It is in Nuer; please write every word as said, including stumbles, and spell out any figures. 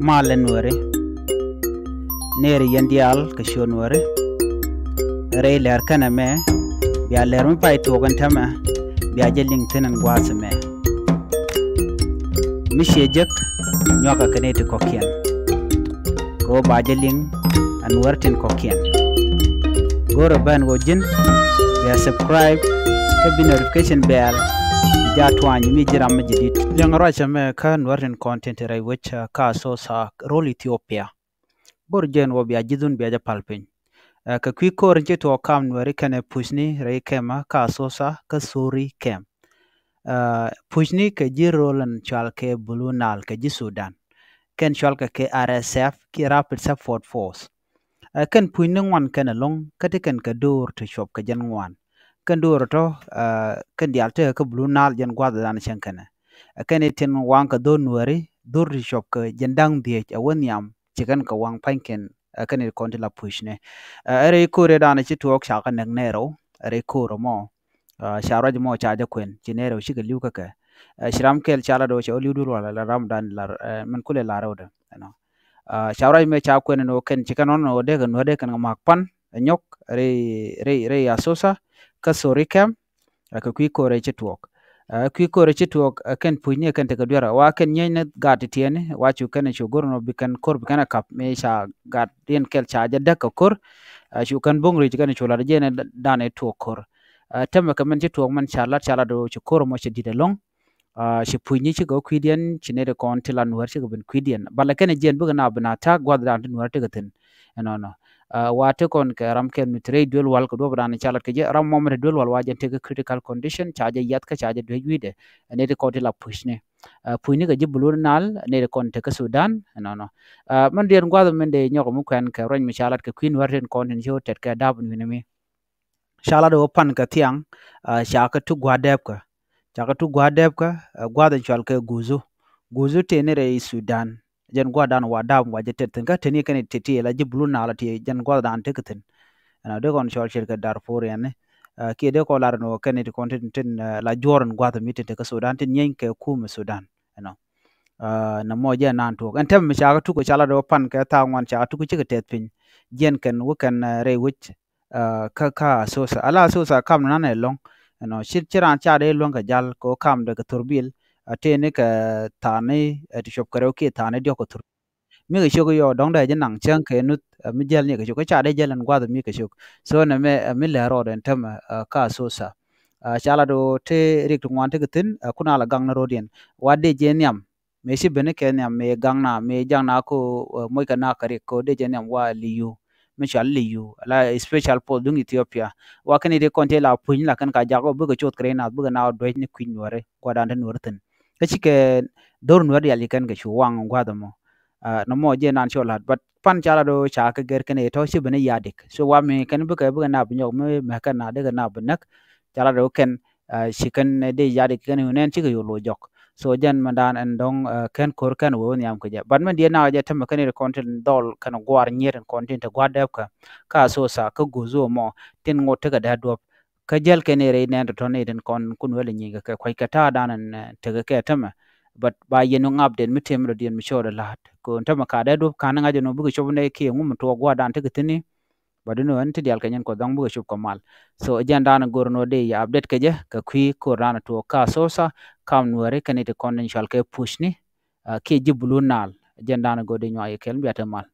Mal ɛ Nuääri. Nɛɛri yɛn diaal kɛ ciöt Nuääri. Rɛy lɛr kɛnɛ mɛ bia lɛr mi pay tuɔɔk ɛn täämɛ bia jɛ liŋ thi̱n ɛn gua̱a̱th ɛmɛ. Mi ciɛ jek nyuakɛ kɛ nɛy ti kɔ̱kiɛn. Kɛ ɣöö ba jɛ liŋ ɛ Nuäär tin kɔ̱kiɛn. Go̱rɛ ben ɣöö ji̱n bia subscribe kä bi notification bell bi jaa tuany mi ji̱ ram mi jɛ di̱t. Liɛŋ ruac ɛmɛ kä Nuäär tin kɔn tin te rɛy wec, ɛ, kä Asosa, rol Ethiopia. Bor jɛn wä bia ji̱thun bia jɛ pal piny. Ɛ, kɛ kui̱ ko̱r in ci tuɔɔk kam Nuääri kɛnɛ pucni rɛy kɛmä kä Asosa kä Sori kɛm. Ɛ, pucni kɛ ji̱ rol in cual kɛ Blue Nile kɛ ji̱ Sudan. Kɛn cual kɛ kɛ R S F kiɛ Rapid Support Force. Ɛ, kɛn pucni ŋuan kɛn ɛlɔ̱ŋ kä ti kɛn kɛ do̱r ti cuɔp kɛ jɛn ŋuan. Kɛn do̱r tɔ, ɛ, kɛn diaal tekɛ kä Blue Nile jɛn gua̱th dan cɛŋ kɛnɛ. Ɛ, kɛn itin waŋ kɛ dho̱r Nuääri dho̱r ti cuɔp kɛ jɛn da̱ŋ dhieec ɛ wä nhiam ci kɛn kɛ waŋ pa̱nykiɛn, ɛ, kɛn itin kɔn ti la pucni. Ɛ, rɛy ko̱r ɛ dan ci tuɔɔk ca kɛ näk nɛɛrɛw, rɛy ko̱r ɛmɔ. Ɛ, ca ruac mɔ ca jɛ kuɛn ci nɛɛrɛw cikɛ li̱w kä kɛ. Ɛ, ci ram kɛl ca la do̱ cɛ wä li̱w duel wal la ram dan la, ɛ, mɛn kulɛ la rɛwdɛ, you know. Ɛ, ca ruac mɛ ca kuɛn ni wä kɛn ci kɛn nɔn wä dee kɛ Nuäär dee kɛn kɛ mak pan ɛ nyɔk rɛy, rɛy, rɛy Asosa kä Sori kɛm. Ɛ, kɛ kui̱ ko̱r ɛ ci tuɔɔk. Ɛ, kui̱ ko̱r ɛ ci tuɔɔk, ɛ, kɛn pucni ɛ kɛn tekɛ duerä wa kɛn nyieny ni gat ti tiɛni wa cu kɛn cu go̱r nɔ bi kɛn ko̱r bi kɛn ɛ kap mi ca gat riɛn kɛl ca jɛ däk kɛ ko̱r. Ɛ, cu kɛn bo̱ŋ ri̱c kɛn cu lat jɛ ni dan ɛ tuɔɔk ko̱r. Ɛ, tämɛ kɛ mɛn ci tuɔɔk mɛn ca lat ca lat do̱ ci ko̱r mɔ ci di̱t ɛlɔ̱ŋ. Ɛ, ci pucni cikɛ wä kui̱diɛn ci nɛy ti kɔn ti la Nuäär cikɛ ben kui̱diɛn. Balɛ kɛn jiɛn bikɛ na ben a ta̱a̱k gua̱th dan ti Nuäär tekɛ thi̱n. Ɛnɔnɔ. Ɛ, wa ti kɔn kɛ ram kɛn mi ti rɛy duel wal kɛ duɔp dan ca lat kɛ jɛ ram mɔ mi ti duel wal wa jɛn tekɛ critical condition ca jɛ yath kä ca jɛ duec wi̱i̱dɛ. Ɛ, nɛy ti kɔn ti la pucni. Ɛ, pucni kɛ ji̱ Blue Nile nɛy ti kɔn tekɛ Sudan. Ɛnɔnɔ. Ɛ, mɛn diɛn gua̱th min dee nyɔk mi kuɛn kɛ ruac mi ca lat kɛ kui̱ Nuäär tin kɔn tin ci wä tɛt kɛ dap wi̱ni mi. Ca lat wä pan kɛ thiaŋ, ɛ, ca kɛ tuk gua̱a̱r dɛɛpkä. Ca kɛ tuk gua̱a̱r dɛɛpkä, ɛ, gua̱a̱th in cual kɛ Guzu. Guzu tëë ni rɛy Sudan. Jɛn gua̱a̱r dan wa dap wa jɛ tɛt thi̱n kä tëë ni kɛn ti ti la ji̱ Blue Nile ti jɛn gua̱a̱r dan tekɛ thi̱n. Ɛnɔ dee kɔn cual cirkɛ Darfur yɛn ni. Ɛ, kiɛ dee kɔn lar ni wä kɛn ti kɔn tin, tin, ɛ, la juɔr in gua̱a̱th mi tin tekɛ Sudan tin nyieny kɛ kum Sudan. Ɛnɔ. Ɛ, nɛ mɔ jɛ nan tuɔɔk. Ɛn tɛm mi ca kɛ tuk ca lat wä pan kɛ thaak ŋuan ca kɛ tuk cikɛ tɛth piny. Jiɛn kɛn wä kɛn, ɛ, rɛy wec. Ɛ, kä, kä Asosa. Ala Asosa kam ni nan ɛlɔ̱ŋ. Ɛnɔ, ci, ci raan ca dee luäŋ kɛ jal kɛ ɣöö kam dee kɛ thurbil. Ɛ, tëë ni kɛ tha̱a̱ŋ ni, ɛ, ti cuɔp kɛ rɛw kiɛ tha̱a̱ŋ ni diɔ̱k kɛ thurbil. Mi kɛ ciök yɔ dɔ̱ŋ dee ji̱ naŋ cäŋ kɛ nuth, ɛ, mi jäl ni kɛ ciök. Kä ca dee jäl ɛn gua̱th mi kɛ ciök. So nɛ mɛ, ɛ, mi lɛ rɔɔd ɛn tämɛ, ɛ, kä Asosa. Ɛ, ca lat ɣöö te riɛk ti ŋuan tekɛ thi̱n, ɛ, kun a la gaŋ ni ro̱diɛn. Wa dee jiɛ nhiam. Mëë ci ben ni kɛ nhiam mëë gaŋna mëë jaŋna ko, ɛ, moc kɛ na kɛ rik ko dee jɛ nhiam wa liyu. Mi cual liyu la special force duŋ Ethiopia. Wa kɛn iti kɔn ti la puny la kɛn ka jak ko bikɛ coth kɛ ri nath bikɛ na duec ni kui̱ Nuäri guadan ti Nuäri thin. Kä cikɛ dhor Nuäri dial ci kɛn kɛ cu waŋ guath mɔ. Ɛ, nɔmɔ jɛ nan cɔ lat, but pan ca la do ca kɛ gɛr kɛn itɔ ci ben ni yadik. So wa mi kɛn bikɛ, bikɛ na bi nyɔk mi mɛ kɛn na dikɛ na bi näk. Ca la do kɛn, ɛ, ci kɛn dee yadik kɛn yu nɛn cikɛ yu lo jɔk. So jɛn mɛn dan ɛn dɔŋ, ɛ, kɛn kor kɛn wee wä nhiam kɛ jɛ. But mɛn diɛ nak jɛ tämɛ kɛn iri kɔn tin dhɔl kɛn guar nyiet in kɔn tin te guar dɛp kä, kä Asosa, kä Guzu mɔ, tin ŋot tekɛ dee duɔp. Kä jäl kɛn iri nɛn tɔtɔ ni tin kɔn kun weli nyieny kɛ kɛ kuec kɛ ta̱a̱ dan ɛn, ɛ, tekɛ kɛ tämɛ. But ba yɛn ŋap den mi tim rɔ diɛn mi cɔɔd ɛ la̱a̱t. Kɛ tämɛ ka dee duɔp kan ŋa̱c ɛn ɔ bikɛ cop nɛ kiɛ ŋum tuɔɔk guar dan tekɛ thi̱n ni. But inɔ ɛn ti dial kɛ nyin kɔ dhɔŋ bikɛ cop kɛ mal. So jɛn dan go̱r nɔ dee ya update kɛ jɛ kɛ kui̱ ko̱r dan tuɔɔk kä Asosa, kam Nuäri kɛn iti kɔn in cual kɛ push ni, ɛ, kiɛ ji̱ Blue Nile. Jɛn dan go̱r dee nyuak yɛ kɛl bia te mal.